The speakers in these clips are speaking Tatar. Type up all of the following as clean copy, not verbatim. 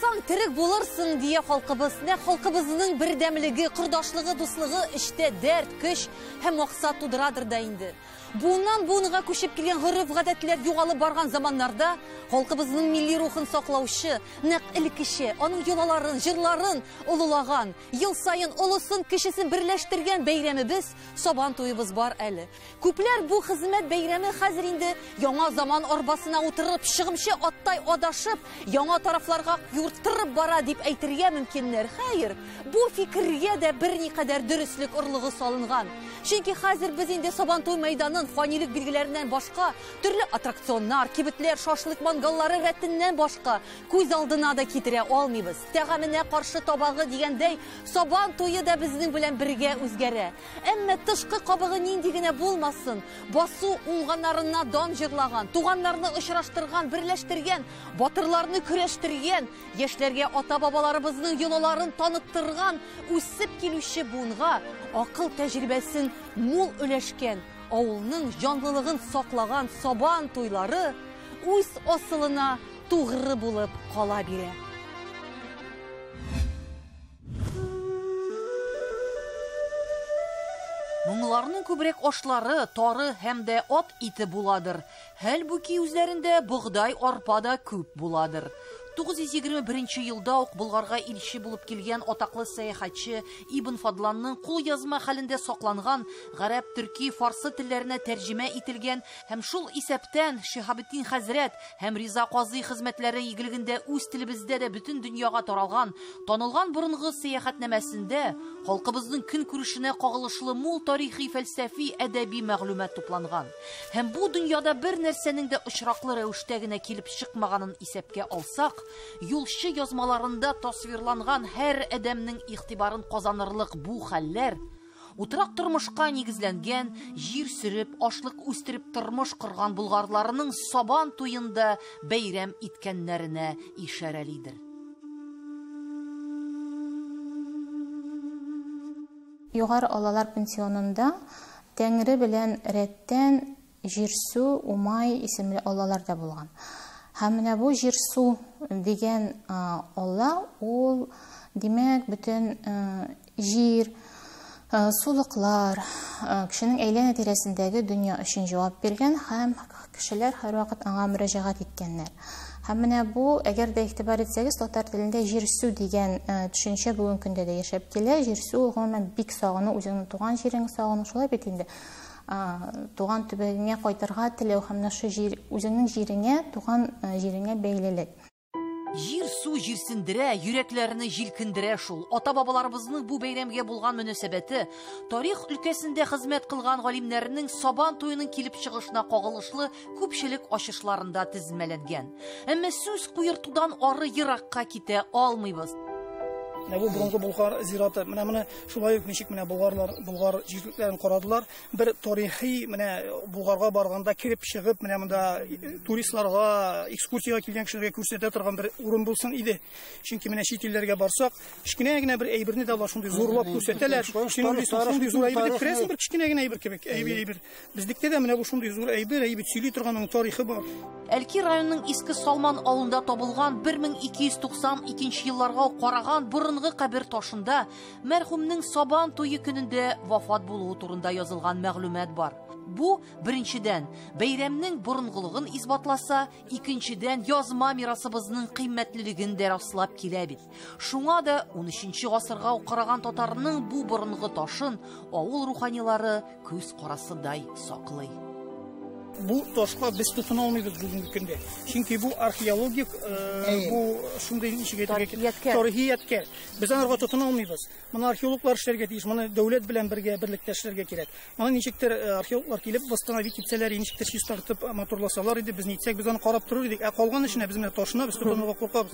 Тырышсаң, терек булырсың, дия халкыбыз. Нәкъ халкыбызның бердәмлеге, кордашлыгы, дуслыгы эштә дәрт, көч һәм максат тудырадыр да инде. Буыннан буынга күчеп килгән гореф-гадәтләр югалып барган заманнарда халкыбызның милли рухын саклаучы, нәкъ элеккечә, аның йолаларын, җырларын олылаган, ел саен олысын, кечесен берләштергән бәйрәмебез Сабан туебыз бар әле. Күпләр бу хезмәт бәйрәме хәзер инде яңа заман арбасына утырып, чыгымчы аттай адашып, яңа тарафларга юрттырып бара дип әйтергә мөмкиннәр. Хәер, бу фикергә дә берникадәр дөреслек орлыгы салынган. Чөнки хәзер без инде Сабантуй мәйданын фанилек билгеләреннән башка, төрле аттракционнар, кибетләр, шашлык мангаллары рәтеннән башка күз алдына да китерә алмыйбыз. Тәгаменә каршы табагы дигәндәй, Сабан туе да безнең белән бергә үзгәрә. Әмма тышкы кабыгы нинди генә булмасын, басу уңганнарына дан җырлаган, туганнарны очраштырган, берләштергән, батырларны көрәштергән, яшьләргә ата-бабаларыбызның йолаларын таныттырган, үсеп килүче буынга акыл тәҗрибәсен мул өләшкән, авылның җанлылыгын саклаган Сабан туйлары үз асылына тугры булып кала бирә. Моңларның күбрәк ашлары тары һәм дә ат ите буладыр. Хәлбуки үзләрендә богдай, арпа да күп буладыр. 921 елда ук Болгарга илче булып килгән атаклы сәяхәтче Ибн Фадланның кулъязма хәлендә сакланган гарәп, төрки, фарсы телләренә тәрҗемә ителгән һәм шул исәптән Шиһабетдин хәзрәт һәм Риза казый хезмәтләре игелегендә үз телебездә дә бөтен дөньяга таралган, танылган борынгы сәяхәтнамәсендә халкыбызның көнкүрешенә кагылышлы мул тарихи, фәлсәфи, әдәби мәгълүмат тупланган. Һәм бу дөньяда бер нәрсәнең дә очраклы рәвештә генә килеп чыкмаганын исәпкә алсак, юлчы язмаларында тасвирланган һәр адәмнең игътибарын казанырлык бу хәлләр утрак тормышка нигезләнгән, җир сөреп, ашлык үстереп тормыш корган болгарларының Сабан туенда бәйрәм иткәннәренә ишарәлидер. Югары Алалар пантеонында Тәңре белән рәттән Җирсү, Умай исемле аллалар да булган. Һәм менә бу Җирсү дигән алла, ул, димәк, бөтен җир, сулыклар, кешенең әйләнә-тирәсендәге дөнья өчен җавап биргән һәм кешеләр һәрвакыт аңа мөрәҗәгать иткәннәр. Һәм менә бу, әгәр дә игътибар итсәгез, татар телендә җирсү дигән төшенчә бүгенге көндә дә яшәп килә. Җирсү ул гомумән бик сагыну, үзеңнең туган җиреңне сагыну, шулай бит инде. Туган төбәгеңә кайтырга теләү һәм менә шул җир, үзеңнең җиреңә, туган җиреңә бәйлелек. Җир-су җирсендерә, йөрәкләрне җилкендерә шул. Ата-бабаларыбызның бу бәйрәмгә булган мөнәсәбәте, тарих өлкәсендә хезмәт кылган галимнәрнең Сабан туеның килеп чыгышына кагылышлы күпчелек ачышларында тезмәләнгән. Әмма сүз куертудан ары еракка китә алмыйбыз. Менә бу борынгы Болгар зираты. Менә моны шулай ук ничек менә болгарлар Болгар җирлекләрен карадылар. Бер тарихи менә Болгарга барганда кереп чыгып, менә монда туристларга, экскурсиягә килгән кешеләргә күрсәтә торган бер урын булсын иде. Чөнки менә чит илләргә барсак, кечкенә генә бер әйберне дә алар шундый зурлап күрсәтәләр. Син уйлыйсың, шундый зур әйбер дип керәсең, бер кечкенә генә әйбер кебек, әйбер. Бездектә дә менә бу шундый зур әйбер, әйбер сөйли торган аның тарихы бар. Әлки районының Иске Салман авылында табылган 1292 елларга ук караган борынгы кабер ташында мәрхүмнең Сабан туе көнендә вафат булуы турында язылган мәгълүмат бар. Бу, беренчедән, бәйрәмнең борынгылыгын исбатласа, икенчедән, язма мирасыбызның кыйммәтлелеген дә раслап килә бит. Шуңа да 13 гасырга ук караган татарның бу борынгы ташын авыл руханилары күз карасыдай саклый. Бу ташка без тотына алмыйбыз бүгенге көндә. Чөнки бу археологик, бу шундый ничек әйтергә кирәк? Тарихи ядкәр. Без анарга тотына алмыйбыз. Моны археологлар эшләргә тиеш, моны дәүләт белән бергә берлектә эшләргә кирәк. Моны ничектер археологлар килеп восстановить итсәләр, ничектер чистартып матурласалар иде, без нитсәк, без аны карап торыр идек. Ә калган эшенә без менә ташына без тотынырга куркабыз.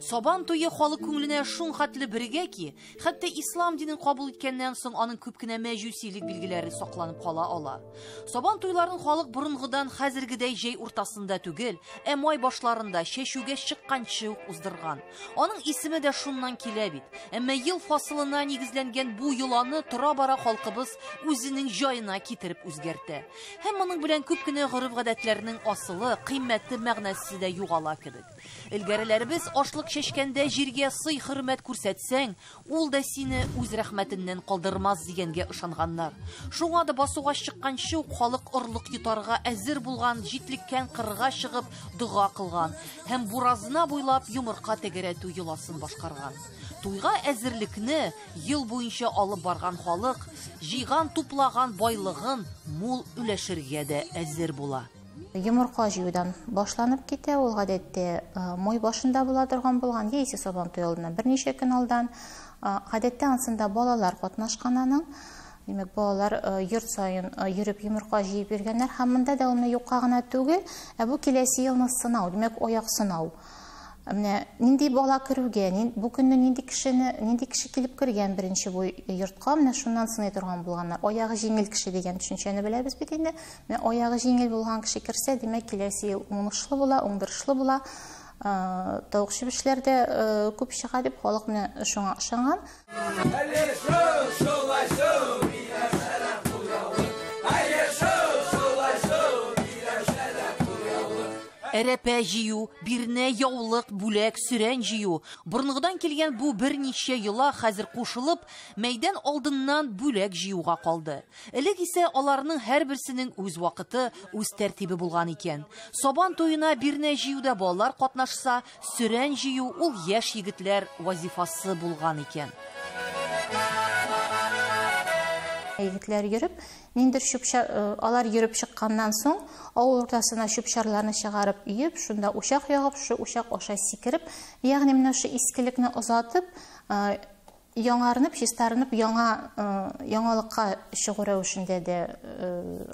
Сабан туе халык күңеленә шулхәтле берегә ки, хәтта ислам динен кабул иткәннән соң аның күп кенә мәҗүсилек билгеләре сакланып кала ала. Сабан туйларын халык борынгыдан хәзергедәй җәй уртасында түгел, ә май башларында чәчүгә чыкканчы ук уздырган. Аның исеме дә шуннан килә бит. Әмма ел фасылына нигезләнгән бу йоланы тора-бара халкыбыз үзенең җаена китереп үзгәртә. Һәм моның белән күп кенә гореф-гадәтләрнең асылы, кыйммәте, мәгънәсе дә югала кебек. Элгәреләребез ашлык чәчкәндә җиргә сый-хөрмәт күрсәтсәң, ул да сине үз рәхмәтеннән калдырмас дигәнгә ышанганнар. Шуңа да басуга чыкканчы ук халык орлык йотарга әзер булган җитлеккән кырга чыгып дога кылган һәм буразна буйлап йомырка тәгәрәтү йоласын башкарган. Туйга әзерлекне ел буенча алып барган халык җыйган туплаган байлыгын мул өләшергә дә әзер була. Йомырка җыюдан башланып китә, ул гадәттә май башында була торган булган, яисә Сабан туе алдыннан берничә көн алдан. Гадәттә ансында балалар катнашкан аның. Димәк, балалар йорт саен йөреп йомырка җыеп йөргәннәр һәм монда да ул юкка гына түгел, ә бу киләсе елны сынау, димәк, аяк сынау. Менә нинди бала керүгә, бу көнне нинди кешене, нинди кеше килеп кергән беренче бу йортка, менә шуннан сыный торган булганнар. Аягы җиңел кеше дигән төшенчәне беләбез бит инде. Менә аягы җиңел булган кеше керсә, димәк, киләсе ел уңышлы була, уңдырышлы була. Тавык чебешләр дә күп чыга дип халык менә шуңа ышанган. Әрәпә җыю, бирнә, яулык, бүләк, сөрән җыю. Борынгыдан килгән бу берничә йола хәзер кушылып, мәйдан алдыннан бүләк җыюга калды. Элек исә аларның һәрберсенең үз вакыты, үз тәртибе булган икән. Сабан туена бирнә җыюда балалар катнашса, сөрән җыю ул яшь егетләр вазифасы булган икән. Егетләр йөреп, ниндер чүп-чар, алар йөреп чыкканнан соң, авыл уртасына чүп-чарларны чыгарып өеп, шунда учак ягып, шу учак аша сикереп, ягъни менә шу искелекне озатып, яңарынып, чистарынып, яңалыкка чыгу рәвешендә дә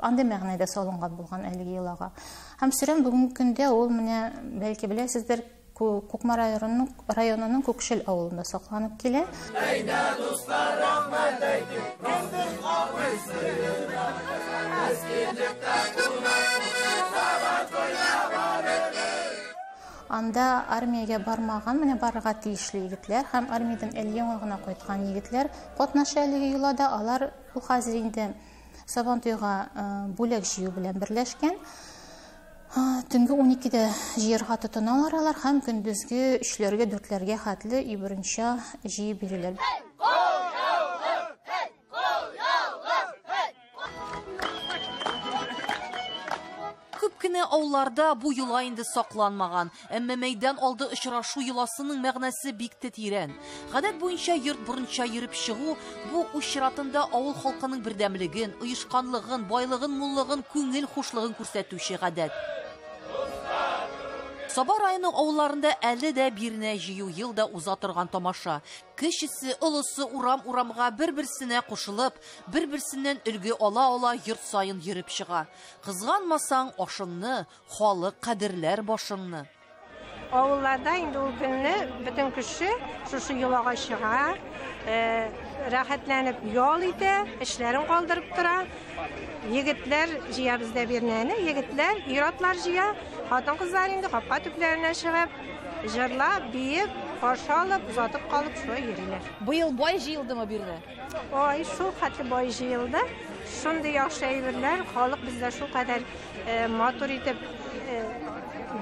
андый мәгънәдә салынган булган әлеге йолага. Һәм сөрән бүгенге көндә ул менә, бәлки беләсездер, Кукмара районының Күкшел авылында сакланып килә. Әйдә, дуслар, рәхмәт әйтик, Кендек абыйсына, без килдек тә кунак, Сабан туена барырбыз. Анда армиягә бармаган, менә барырга тиешле егетләр һәм армиядән әле яңа гына кайткан егетләр катнаша әлеге йолада. Алар бу хәзер инде Сабан туйга бүләк җыю белән берләшкән. Төнге 12-дә җыярга тотыналар алар һәм көндезге 3-ләргә, 4-ләргә хәтле өй борынча җыеп йөриләр. Күп кенә авылларда бу йола инде сакланмаган, әмма мәйдан алды очрашу йоласының мәгънәсе бик тә тирән. Гадәт буенча йорт борынча йөреп чыгу бу үз чиратында авыл халкының бердәмлеген, оешканлыгын, байлыгын, муллыгын, күңел хушлыгын күрсәтүче гадәт. Саба районы авылларында әле дә бирнә җыю ел да уза торган тамаша. Кечесе, олысы урам-урамга бер-берсенә кушылып, бер-берсеннән өлге ала-ала йорт саен йөреп чыга. Кызганмасаң ашыңны, халык кадерләр башыңны. Авылларда инде ул көнне бөтен кеше шушы йолага чыга, рәхәтләнеп ял итә, эшләрен калдырып тора. Егетләр җыя бездә бирнәне, егетләр, ир-атлар җыя, хатын-кызлар инде капка төпләренә чыгып, җырлап, биеп, каршы алып, озатып калып шулай йөриләр. Быел бай җыелдымы бирнә? Ай, шул хәтле бай җыелды. Шундый яхшы әйберләр, халык бездә шул кадәр матур итеп,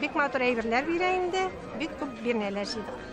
бик матур әйберләр бирә инде, бик күп бирнәләр җыйдык.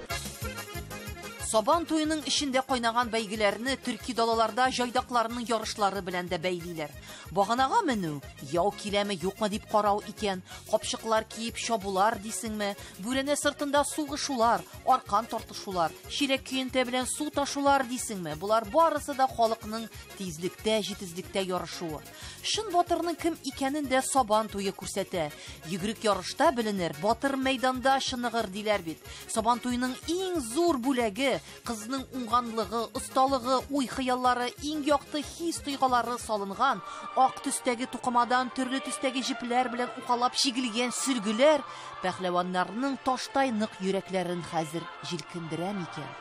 Сабан туеның эчендә кайнаган бәйгеләрне төрки далаларда җайдакларның ярышлары белән дә бәйлиләр. Баганага менү, яу киләме юкмы дип карау икән, капчыклар киеп чабулар дисеңме, бүрәнә сыртында сугышулар, аркан тартышулар, чиләк көянтә белән су ташулар дисеңме, болар барысы да халыкның тизлектә, җитезлектә ярышуы. Чын батырның кем икәнен дә Сабан туе күрсәтә. Йөгерек ярышта беленер, батыр мәйданда чыныгыр диләр бит. Сабан туеның иң зур бүләге Кызның уңганлыгы, осталыгы, уй-хыяллары, иң якты хис-тойгылары салынган ак төстәге тукымадан төрле төстәге җепләр белән укалап чигелгән сөлгеләр пәһлеваннарның таштай нык йөрәкләрен хәзер җилкендерә микән?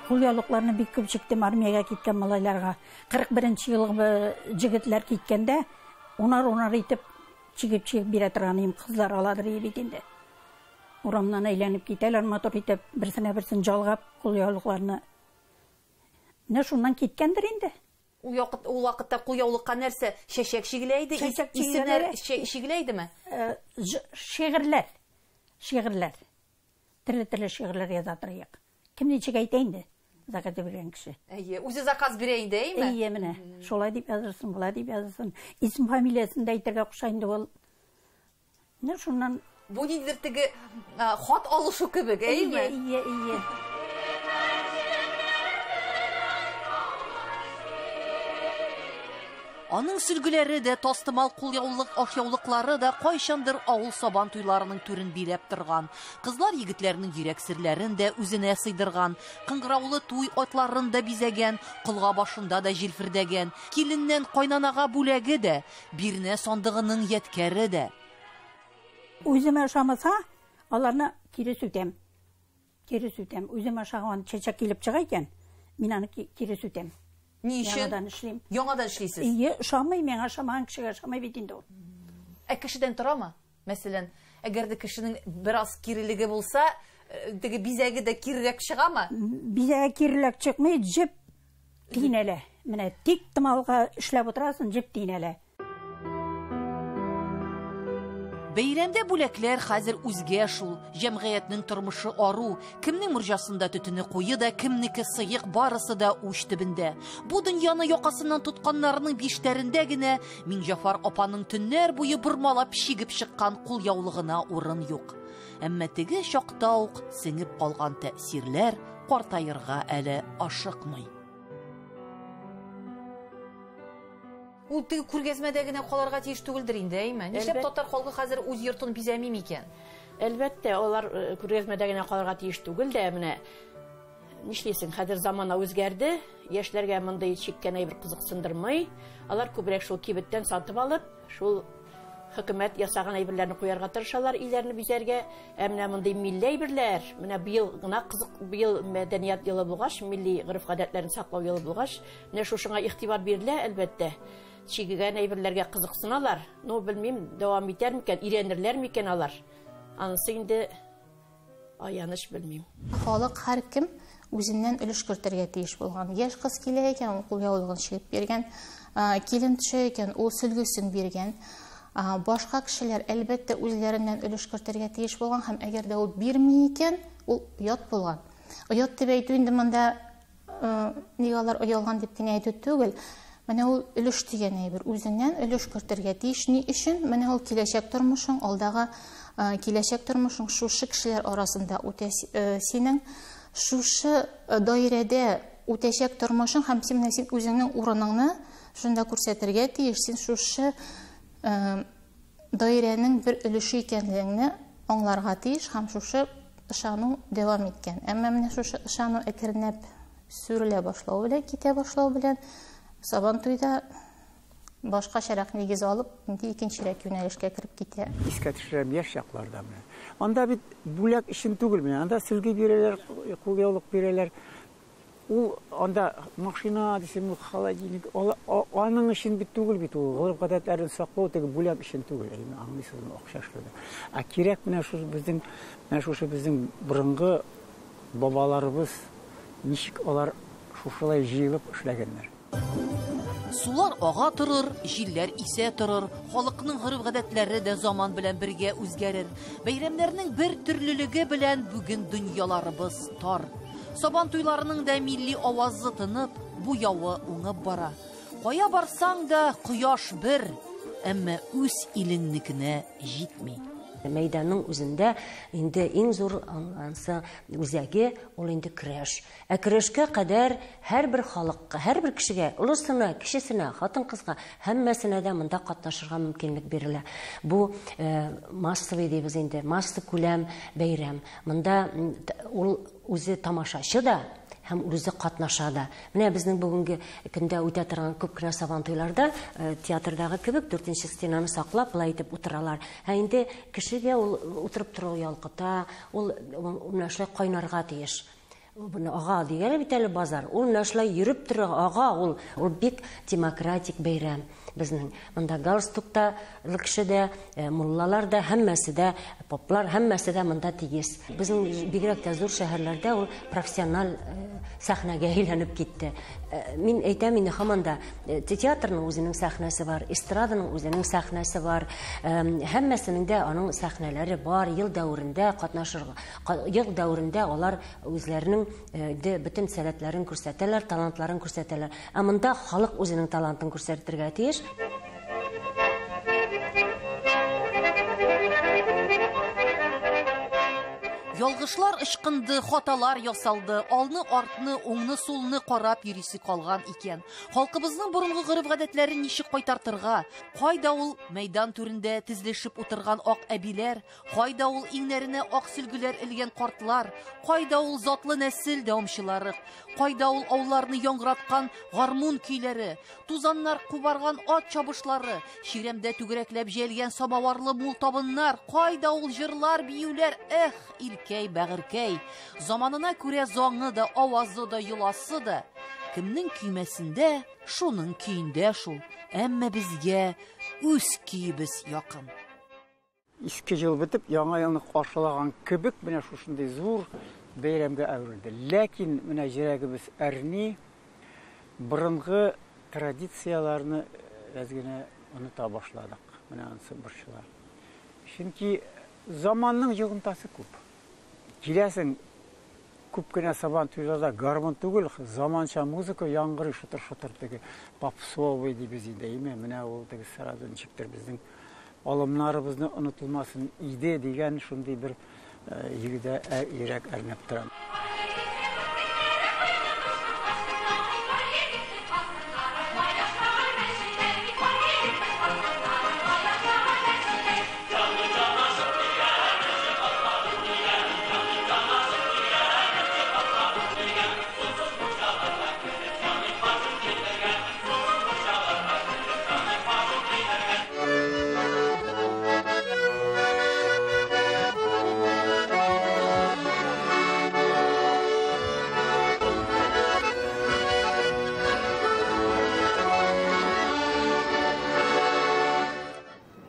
Кулъяулыкларны бик күп чиктем армиягә киткән малайларга. 41 елгы җегетләр киткәндә, унар-унар итеп чигеп-чигеп бирә торган идем, кызлар аладыр бит инде. Урамнан әйләнеп китәләр, матур итеп, берсенә берсен жалгап кулъяулыкларны. Менә шуннан киткәндер инде. Ул вакытта кулъяулыкка нәрсә? Чәчәк чигелә иде, исемнәр чигелә идеме? Шигырьләр. Шигырьләр. Төрле-төрле шигырьләр яза торыйк. Кем ничек әйтә инде? Заказ биргән кеше. Әйе, үзе заказ бирә инде, әйме? Әйе, менә. Шулай дип язырсың, болай дип язырсың. Исем фамилиясен дә әйтергә куша инде ул. Менә шуннан. Бу ниндидер теге хат алышу кебек, әйеме? Әйе, әйе. Аның сөлгеләре дә, тастымал кулъяулык, ашъяулыклары да кайчандыр авыл сабан туйларының түрен биләп торган. Кызлар егетләрнең йөрәк серләрен дә үзенә сыйдырган, кыңгыраулы туй атларын да бизәгән, колга башында да җилфердәгән, киленнән кайнанага бүләге дә, бирнә сандыгының ядкәре дә. Үземә ошамаса, аларны кире сүтәм. Кире сүтәм. Үземә ошаган чәчәк килеп чыга икән, мин аны кире сүтәм. Ни өчен? Яңадан эшлим. Яңадан эшлисез? Ие, ошамый, миңа ошамаган кешегә ошамый бит инде ул. Ә кешедән торамы? Мәсәлән, әгәр дә кешенең бераз кирелеге булса, теге бизәге дә кирерәк чыгамы? Бизәге кирерәк чыкмый, җеп тинәлә. Менә тик тымалга эшләп утырасың, җеп тинәлә. Бәйрәмдә бүләкләр хәзер үзгә шул. Җәмгыятьнең тормышы ару. Кемнең морҗасында төтене куе да, кемнеке сыек, барысы да уч төбендә. Бу дөньяны якасыннан тотканнарының биштәрендә генә Миңҗафар апаның төннәр буе бормалап чигеп чыккан кулъяулыгына урын юк. Әмма теге чакта ук сеңеп калган тәэсирләр картаерга әле ашыкмый. Ул теге күргәзмәдә генә калырга тиеш түгелдер инде, әйме? Нишләп татар халкы хәзер үз йортын бизәми микән? Әлбәттә, алар күргәзмәдә генә калырга тиеш түгел дә, менә нишлисең, хәзер замана үзгәрде, яшьләргә мондый чиккән әйбер кызыксындырмый. Алар күбрәк шул кибеттән сатып алып, шул хөкүмәт ясаган әйберләрне куярга тырышалар, өйләрне бизәргә. Ә менә мондый милли әйберләр, менә быел гына кызык, быел мәдәният елы булгач, милли гореф-гадәтләрне саклау елы булгач, менә шушыңа игътибар бирелә, әлбәттә. Чигегән әйберләргә кызыксыналар. Ну, белмим, дәвам итәр микән, өйрәнерләр микән алар? Анысы инде аяныч, белмим. Халык һәркем үзеннән өлеш кертергә тиеш булган. Яшь кыз килә икән, ул кулъяулыгын чигеп биргән, килен төшә икән, ул сөлгесен биргән. Башка кешеләр әлбәттә үзләреннән өлеш кертергә тиеш булган һәм әгәр дә ул бирми икән, ул оят булган. Оят дип әйтү инде монда нигә алар оялган дип кенә әйтү түгел. Менә ул өлеш дигән әйбер, үзеннән өлеш кертергә тиеш. Ни өчен? Менә ул киләчәк тормышың, алдагы киләчәк тормышың шушы кешеләр арасында үтә синең, шушы даирәдә үтәчәк тормышың һәм син менә син үзеңнең урыныңны шунда күрсәтергә тиеш. Син шушы даирәнең бер өлеше икәнлегеңне аңларга тиеш һәм шушы ышану дәвам иткән. Әмма менә шушы ышану әкренләп сүрелә башлау белән, китә башлау белән Сабан туйда башкачарак нигез алып, инде икенчерәк юнәлешкә кереп китә. Искә төшерәм яшь чакларда менә. Анда бит бүләк өчен түгел менә, анда сөлге бирәләр, кулъяулык бирәләр. Ул анда машина дисең, ул холодильник, аның өчен бит түгел бит ул, гореф-гадәтләрен саклау теге бүләк өчен түгел, әйме, аңлыйсызмы, акча эшләүдә. Ә кирәк менә шул безнең, менә шушы безнең борынгы бабаларыбыз ничек алар шушылай җыелып эшләгәннәр. Сулар ага торыр, җилләр исә торыр, халыкның гореф-гадәтләре дә заман белән бергә үзгәрер. Бәйрәмнәрнең бер төрлелеге белән бүген дөньяларыбыз тар. Сабан туйларының да милли авазы тынып, буявы уңып бара. Кая барсаң да кояш бер, әмма үз илеңнекенә җитми. Мәйданның үзендә инде иң зур ансы үзәге ул инде көрәш. Ә көрәшкә кадәр һәрбер халыкка, һәрбер кешегә, олысына, кечесенә, хатын-кызга һәммәсенә дә монда катнашырга мөмкинлек бирелә. Бу массовый дибез инде, масса күләм бәйрәм. Монда ул үзе тамашачы да һәм үзе катнаша да. Менә безнең бүгенге көндә үтә торган күп кенә сабантуйларда театрдагы кебек дүртенче стенаны саклап былай итеп утыралар. Ә инде кешегә ул утырып тору ялкыта, ул менә шулай кайнарга тиеш. Буны ага дигәне бит әле базар. Ул менә шулай йөреп тора, ага, ул бик демократик бәйрәм безнең. Монда галстукта кеше дә, муллалар да, һәммәсе дә, поплар, һәммәсе дә монда тигез. Безнең бигрәк тә зур шәһәрләрдә ул профессиональ сәхнәгә әйләнеп китте. Мин әйтәм инде һаман да, театрның үзенең сәхнәсе бар, эстраданың үзенең сәхнәсе бар, һәммәсенең дә аның сәхнәләре бар. Ел дәверендә катнашырга, ел дәверендә алар үзләренең бөтен сәләтләрен күрсәтәләр, талантларын күрсәтәләр. Ә монда халык үзенең талантын күрсәтергә тиеш. Ялгышлар ычкынды, хаталар ясалды, алны артны, уңны сулны карап йөрисе калган икән. Халкыбызның борынгы гореф-гадәтләрен ничек кайтартырга? Кайда ул мәйдан түрендә тезлешеп утырган ак әбиләр? Кайда ул иңнәренә ак сөлгеләр элгән картлар? Кайда ул затлы нәсел дәвамчылары? Кайда ул ауларны яңгыраткан гармун көйләре? Тузаннар кубарган ат чабышлары? Чирәмдә түгәрәкләп җәелгән самаварлы мул табыннар? Кайда ул җырлар, биюләр? Эх, илкәй, бәгыркәй! Заманына күрә заңы да, авазы да, йоласы да. Кемнең көймәсендә, шуның көендә шул. Әмма безгә үз көебез якын. Иске ел бетеп, яңа елны каршылаган кебек менә шушындый зур бәйрәмгә әверелде. Ләкин менә йөрәгебез әрни, борынгы традицияләрне әз генә оныта башладык. Менә анысы борчыла. Чөнки заманның йогынтысы күп. Киләсең, күп кенә сабан туйларда гармун түгел, заманча музыка яңгырый, шытыр-шытыр теге попсовый дибез инде, әйме? Менә ул теге сразу ничектер безнең алымнарыбызны онытылмасын иде дигән шундый бер йөгедә йөрәк әрнеп тора.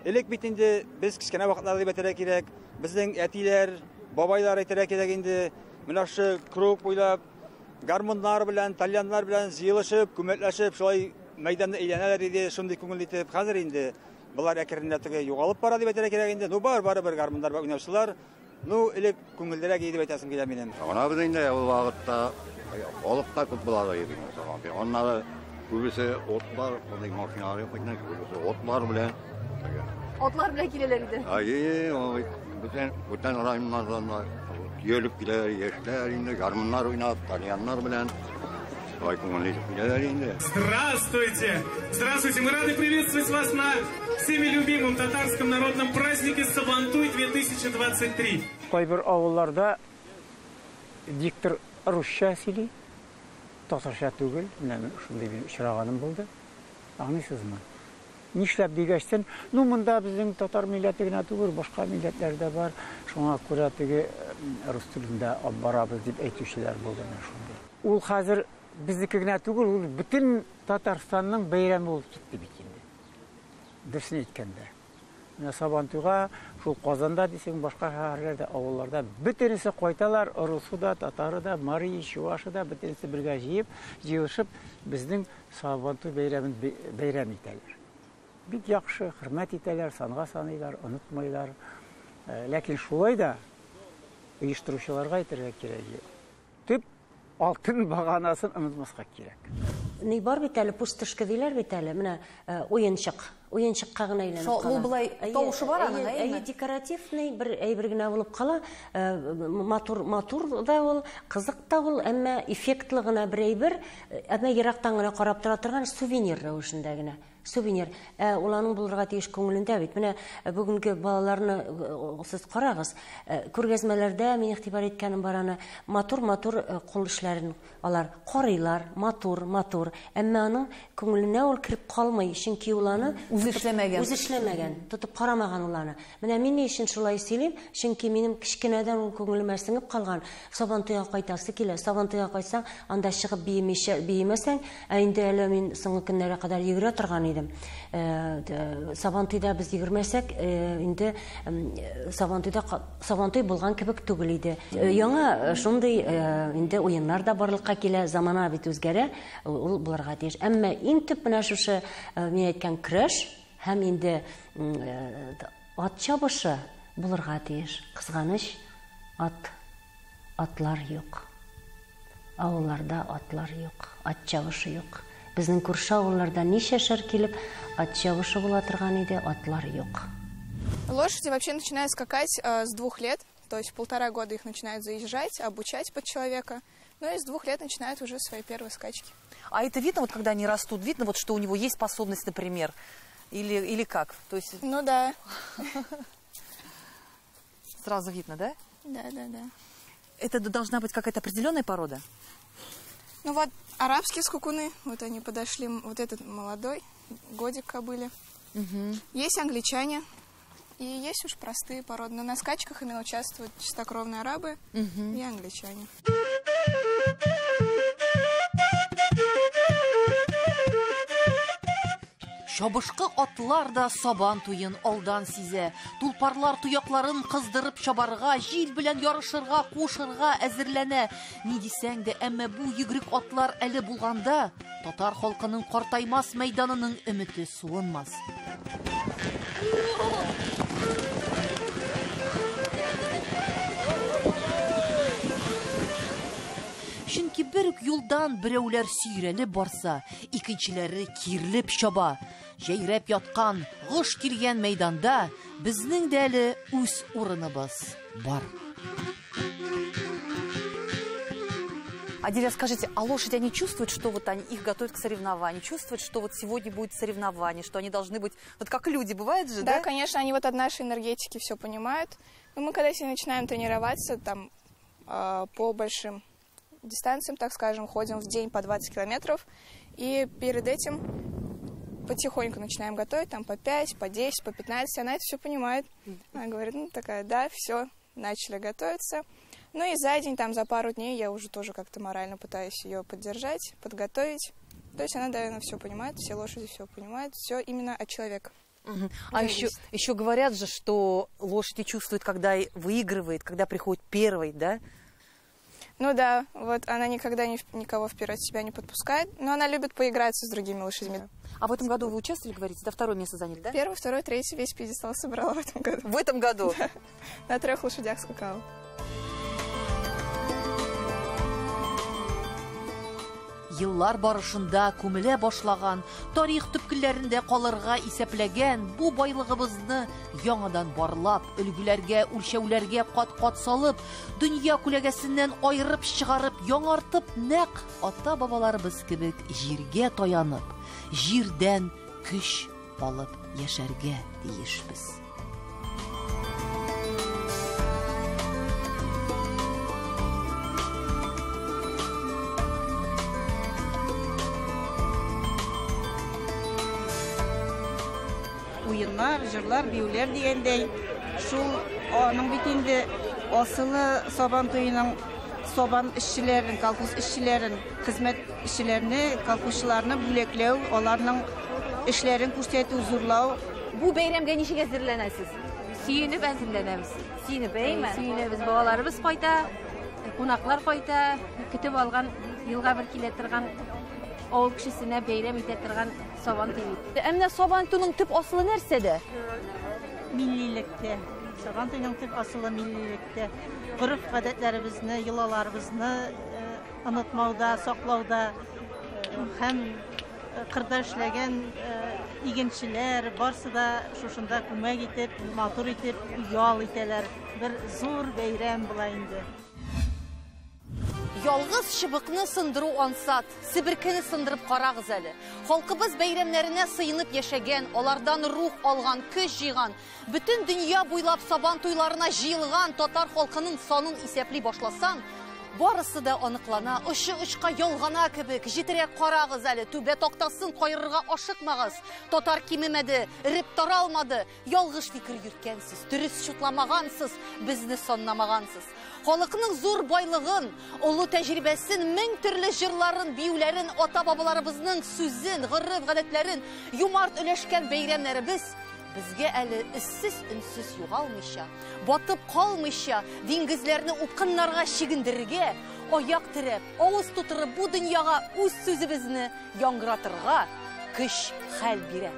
Элек бит инде без кечкенә вакытларда дип әйтергә кирәк, безнең әтиләр, бабайлар әйтергә кирәк инде, менә шушы круг буйлап гармуннар белән, тальяннар белән җыелышып, күмәкләшеп, шулай мәйданны әйләнәләр иде, шундый күңел итеп. Хәзер инде болар әкренләп теге югалып бара дип әйтергә кирәк инде. Ну бар, барыбер гармуннар белән уйнаучылар. Ну, элек күңеллерәк иде дип әйтәсем килә минем. Ана без инде ул вакытта халык та күп була иде. Аннары күбесе отлар, мондый машиналар юк иде, күбесе отлар белән. Атлар белән киләләр иде. Әйе, ул бөтен районнардан да йөреп киләләр, яшьләр инде гармуннар уйнап, тальяннар белән. Ай, күңелле итеп киләләр инде. Здравствуйте! Здравствуйте! Мы рады приветствовать вас на всеми любимом татарском народном празднике Сабантуй 2023. Кайбер авылларда диктор русча сөйли, татарча түгел. Менә шундый бер очраганым булды. Аңлыйсызмы? Нишләп дигәчтен, ну монда безнең татар милләте генә түгел, башка милләтләр дә бар. Шуңа күрә теге рус телендә алып барабыз дип әйтүчеләр булды менә шундый. Ул хәзер безнеке генә түгел, ул бөтен Татарстанның бәйрәме булып китте бит инде. Дөресен әйткәндә. Менә Сабантуйга шул Казанда дисең, башка шәһәрләрдә, авылларда бөтенесе кайталар, русы да, татары да, мари, чувашы да, бөтенесе бергә җыеп, җыелышып безнең Сабантуй бәйрәмен бәйрәм итәләр. Бик яхшы, хөрмәт итәләр, санга саныйлар, онытмыйлар. Ләкин шулай да оештыручыларга әйтергә кирәк. Төп алтын баганасын онытмаска кирәк. Ни бар бит әле, пустышка диләр бит әле, менә уенчык. Уенчыкка гына әйләнеп кала. Ул болай тавышы бар аның, әйеме? Әйе, декоративный бер әйбер генә булып кала. Матур, матур да ул, кызык та ул, әмма эффектлы гына бер әйбер, әмма ерактан гына карап тора торган сувенир рәвешендә генә. Сувенир. Ә ул аның булырга тиеш күңелендә бит. Менә бүгенге балаларны сез карагыз. Күргәзмәләрдә мин игътибар иткәнем бар аны. Матур-матур кул эшләрен алар карыйлар, матур, матур. Әмма аның күңеленә ул кереп калмый, чөнки ул аны үзе эшләмәгән. Үзе эшләмәгән, тотып карамаган ул аны. Менә мин ни өчен шулай сөйлим? Чөнки минем кечкенәдән ул күңелемә сеңеп калган. Сабантуйга кайтасы килә. Сабантуйга кайтсаң, анда чыгып биемичә, биемәсәң, ә инде әле мин соңгы көннәргә кадәр йөгерә торган идем. Сабантуйда без йөгермәсәк, инде Сабантуйда Сабантуй булган кебек түгел иде. Яңа шундый инде уеннар да барлыкка килә, замана бит үзгәрә, ул булырга тиеш. Әмма иң төп менә шушы мин әйткән көрәш һәм инде ат чабышы булырга тиеш. Кызганыч, ат атлар юк. Авылларда атлар юк, ат чабышы юк. Безнең күрше авылларда ничәшәр килеп ат чабышы була торган иде, атлар юк. Лошади вообще начинают скакать с 2 лет, то есть в 1,5 года их начинают заезжать, обучать под человека. Ну и с 2 лет начинают уже свои первые скачки. А это видно, вот когда они растут, видно, вот, что у него есть способность, например, или как? То есть... Ну да. Сразу видно, да? Да, да, да. Это должна быть какая-то определенная порода? Ну вот арабские скакуны, вот они подошли, вот этот молодой, годик кобыле. Угу. Есть англичане. И есть уж простые породы, но на скачках именно участвуют чистокровные арабы и англичане. Чабышкы атлар да сабан туен алдан сизә. Тулпарлар тоякларын кыздырып чабарга, җил белән ярышырга, кушырга әзерләнә. Ни дисәң дә, әмма бу йөгерек атлар әле булганда, татар халкының картаймас мәйданының өмете суынмас. Чөнки бер үк юлдан берәүләр сөйрәлеп барса, икенчеләре кирлеп чаба. Җәйрәп яткан, гыш килгән мәйданда безнең дә әле үз урыныбыз бар. Адиля, скажите, а лошади, они чувствуют, что вот они их готовят к соревнованию, чувствуют, что вот сегодня будет соревнование, что они должны быть, вот как люди, бывает же, да? Да, конечно, они вот от нашей энергетики все понимают. Но мы когда с ней начинаем тренироваться, там, по большим дистанциям, так скажем, ходим в день по 20 километров, и перед этим потихоньку начинаем готовить, там по 5, по 10, по 15, она это все понимает. Она говорит, ну такая, да, все, начали готовиться. Ну и за день, там за пару дней я уже тоже как-то морально пытаюсь ее поддержать, подготовить. То есть она, наверное, все понимает, все лошади все понимают, все именно от человека. Угу. А еще говорят же, что лошади чувствуют, когда выигрывает, когда приходит первый, да? Ну да, вот она никогда никого вперед себя не подпускает, но она любит поиграться с другими лошадьми. А в этом году вы участвовали, говорите, да, второе место заняли, да? Первый, второй, третий, весь пьедестал собрала в этом году. В этом году? Да. На 3 лошадях скакала. Еллар барышында күмелә башлаган, тарих төпкелләрендә калырга исәпләгән бу байлыгыбызны яңадан барлап, өлгеләргә, үлчәүләргә кат-кат салып, дөнья күләгәсеннән айырып чыгарып, яңартып, нәкъ ата-бабаларыбыз кебек җиргә таянып, җирдән көч алып яшәргә тиешбез. Уеннар, җырлар, биюләр дигәндәй, шул аның бит инде асылы Сабан туеның сабан эшчеләрен, колхоз эшчеләрен, хезмәт эшчеләрне, колхозчыларны бүләкләү, аларның эшләрен күрсәтү, зурлау. Бу бәйрәмгә ничек әзерләнәсез? Сөенеп әзерләнәбез. Сөенеп, әйме? Сөенәбез. Балаларыбыз кайта, кунаклар кайта, көтеп алган, елга бер килә торган авыл кешесенә бәйрәм итә торган Сабан туе. Ә менә Сабан туеның төп асылы нәрсәдә? Миллилектә. Сабан туеның төп асылы миллилектә. Гореф-гадәтләребезне, йолаларыбызны онытмауда, саклауда һәм кырда эшләгән игенчеләр, барсы да шушында күмәк итеп, матур итеп ял итәләр. Бер зур бәйрәм була инде. Ялгыз чыбыкны сындыру ансат, себеркене сындырып карагыз әле. Халкыбыз бәйрәмнәренә сыенып яшәгән, алардан рух алган, көч җыйган, бөтен дөнья буйлап сабан туйларына җыелган татар халкының санын исәпли башласаң, барысы да аныклана, очы очка ялгана кебек. Җетерәк карагыз әле, түбә тактасын каерырга ашыкмагыз. Татар кимемәде, эреп таралмады. Ялгыш фикер йөрткәнсез, дөрес чутламагансыз, безне саннамагансыз. Халыкның зур байлыгын, олы тәҗрибәсен, мең төрле җырларын, биюләрен, ата-бабаларыбызның сүзен, гореф-гадәтләрен юмарт өләшкән бәйрәмнәребез безгә әле эзсез-өнсез югалмыйча, батып калмыйча, диңгезләрне упкыннарга чигендерергә, аяк терәп, авыз тутырып бу дөньяга үз сүзебезне яңгыратырга көч-хәл бирә.